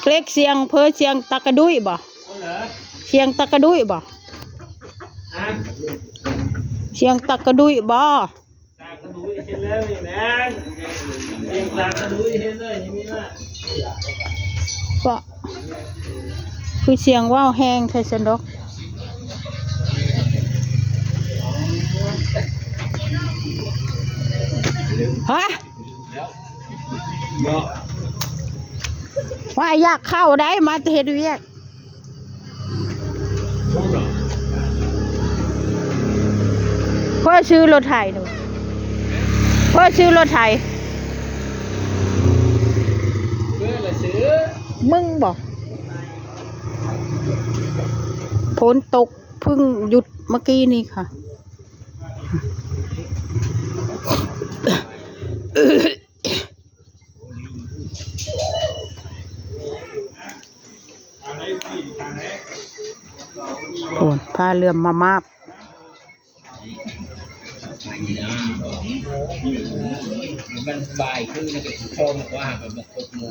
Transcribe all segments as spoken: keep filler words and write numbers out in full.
เล็กเสียงเพ้อเสียงตะกะดุยบ่ เสียงตะกะดุยบ่ เสียงตะกะดุยบ่ ก็คือเสียงว่าวแฮงแท้ซั่นดอก ฮะ ว่าอยากเข้าได้มาเฮ็ดเวียก พ่อซื้อรถไถหนู พ่อซื้อรถไถ มึงบอก ฝนตกเพิ่งหยุดเมื่อกี้นี่ค่ะ โอ้ย ผ้าเหลื่อมมามาบ มันบ่ายครึ่งแล้วก็สิโทรมาว่าหากันมาครบหมู่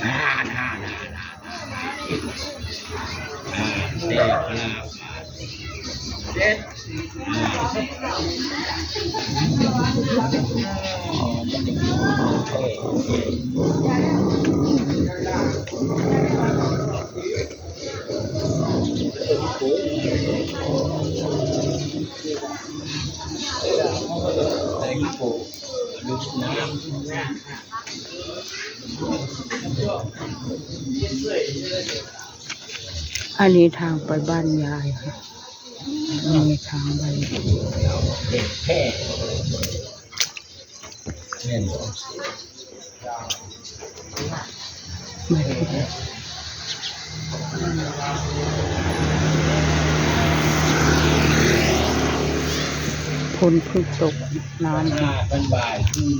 อ่า อ่า อ่า อ่า อ่า อ่า แซ่บขนาด เด็ด อันนี้ทางไปบ้านยายค่ะ อันนี้ทางไป แม่นบ่ ฝนเพิ่งตก น้ำ อ่า เป็นบ่าย อืม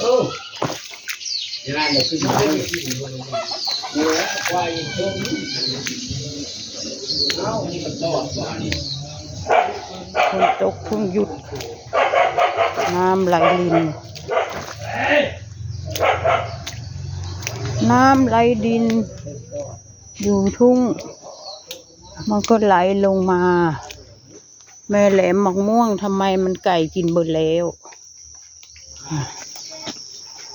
เออ ฝนตกเพิ่งหยุด น้ำไหลริน น้ำไหลริน อยู่ทุ่ง มันก็ไหลลงมา แม่แหลมหมากม่วง ทำไมมันไก่กินเบิดแล้ว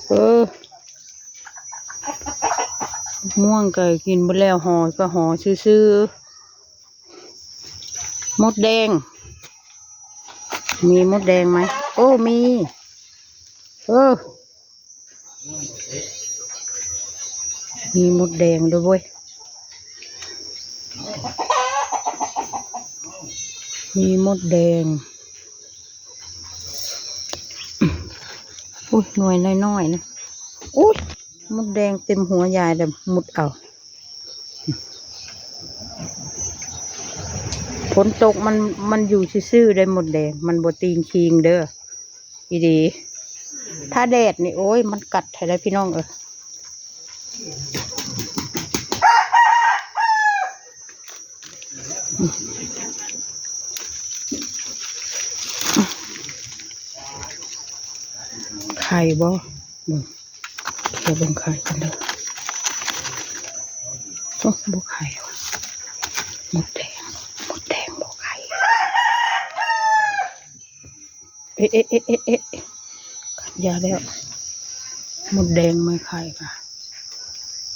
เออ ม่วงไก่กินเบิดแล้ว หอก็หอซื่อๆ มดแดง มีมดแดงไหม โอ้ มี เออ มีมดแดงด้วยเว้ย มีมดแดง อุ้ย หน่วยน้อยๆ นะ อุ้ย มดแดงเต็มหัวยายเลย มุดเอา ฝนตกมัน มันอยู่ซื่อๆ ได้มดแดง มันบ่ตีงคิงเด้อ อีดี ถ้าแดดนี่ โอ้ย มันกัดไทยได้พี่น้องเอ้ย ไข่บ่ เบิ่ง เดี๋ยวเบิ่งไข่กันเด้อ โอ้ บ่ไข่ว่ะ มดแดง มดแดงบ่ไข่ เอ๊ะ เอ๊ะ เอ๊ะ เอ๊ะ เอ๊ะ กัดยาแล้ว มดแดงไม่ไข่ค่ะ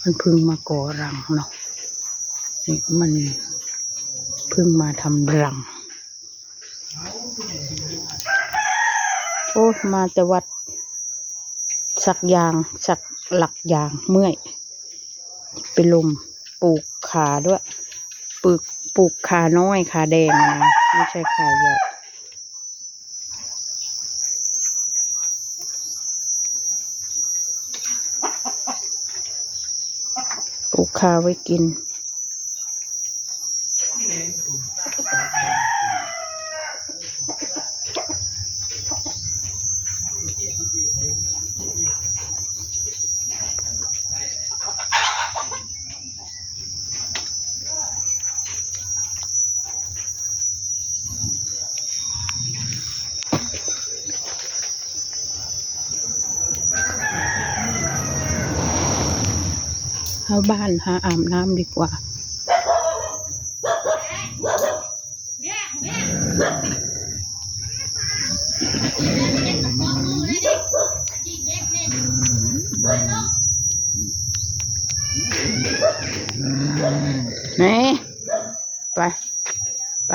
มันเพิ่งมาก่อรังเนาะ นี่มันเพิ่งมาทำรัง โอ้ มาแต่วัด สักยาง สักหลักยาง เมื่อย เป็นลม ปลูกขาด้วย ปลูก ปลูกขาน้อย ขาแดงนะ ไม่ใช่ขาใหญ่ ปลูกขาไว้กิน เข้าบ้านหาอาบน้ำดีกว่า นี่ ไป ไป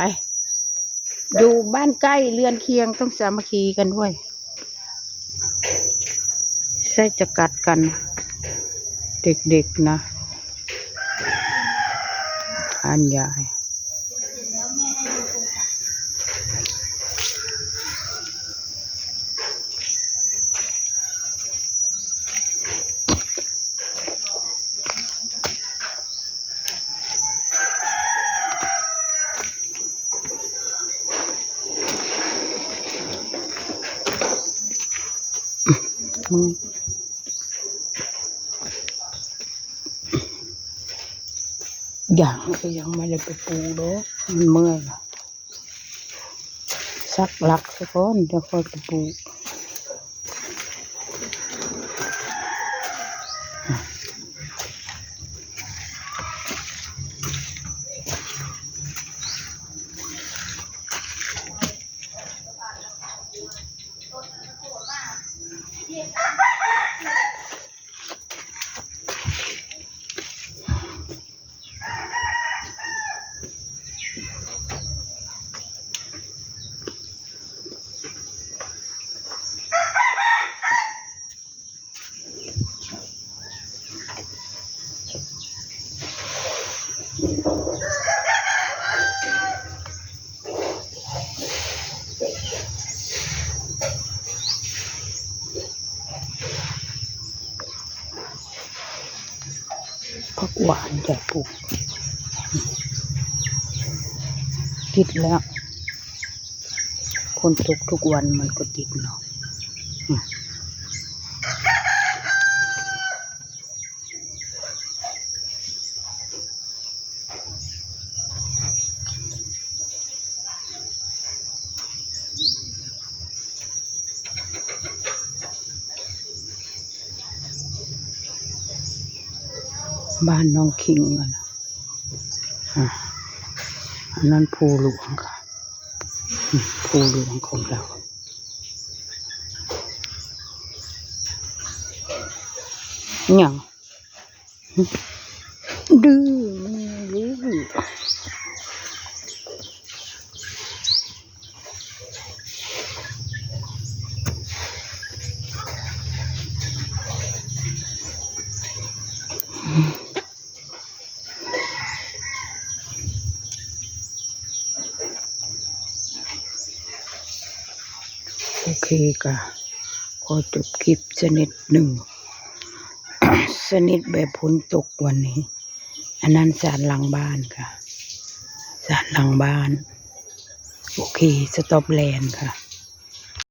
อยู่บ้านใกล้เรือนเคียงต้องสามัคคีกันด้วย ใช่จะกัดกัน เด็กๆนะ อันใหญ่ อย่างก็ยังไม่ได้ไปปูดอก มันเมื่อย สักหลักซะก่อน เดี๋ยวค่อยไปปู ผักหวานจะปลูก ติดแล้ว ฝนตกทุกวันมันก็ติดเนาะ อืม บ้านน้องคิงอะนะ อ่ะ อันนั้นภูหลวงค่ะ อืม ภูหลวงของเรา หยัง ดื้อ ดื้อ โอเคค่ะ ขอจบคลิปสักนิดหนึ่ง สักนิดแบบฝนตกวันนี้ อันนั้นศาลหลังบ้านค่ะ ศาลหลังบ้าน โอเค สต็อปแลนค่ะ